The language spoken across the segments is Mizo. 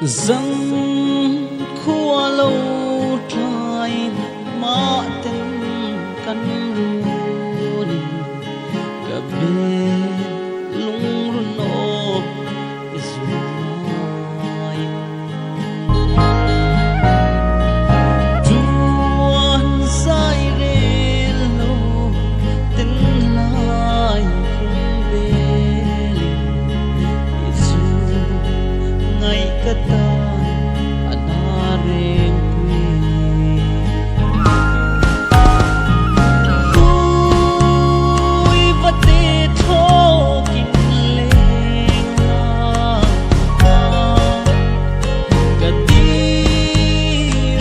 Zan khua lo tlai mah ten kan runin ka bel lungrun aw i zun ngaiin. Tuan zai rel lo ten lai khum belin i zu ngaih ka tan a na reng pui. Hui va te thlawkin leng la ka ti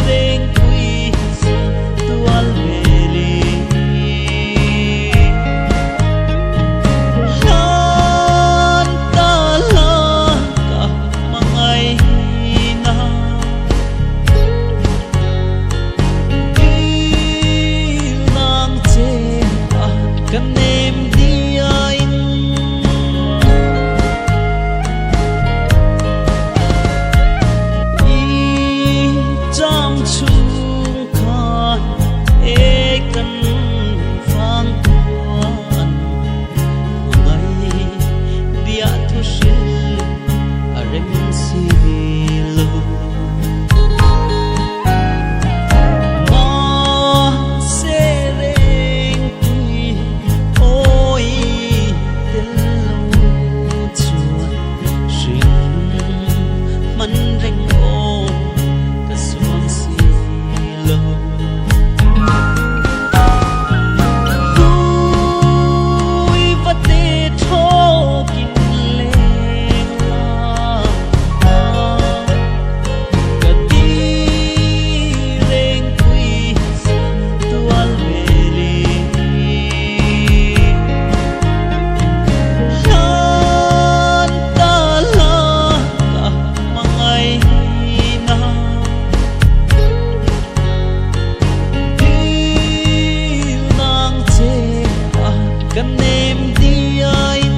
reng pui tual velin. Hlan ta la ka hmangaihna Dil nang che a ka nem diain. I cham chung khan e kan vang tuan hmangai bia thu hril a rem si lo. Mahse reng tui awi tel lo chuan hring hman reng aw ka zuam si lo. Hui va te thawkin leng la ka ti reng pui tual velin. Hlan ta la ka hmangaihna Dil nang che a ka nem diain.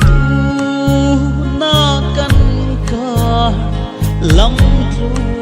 Tuna kan kar lam tluan.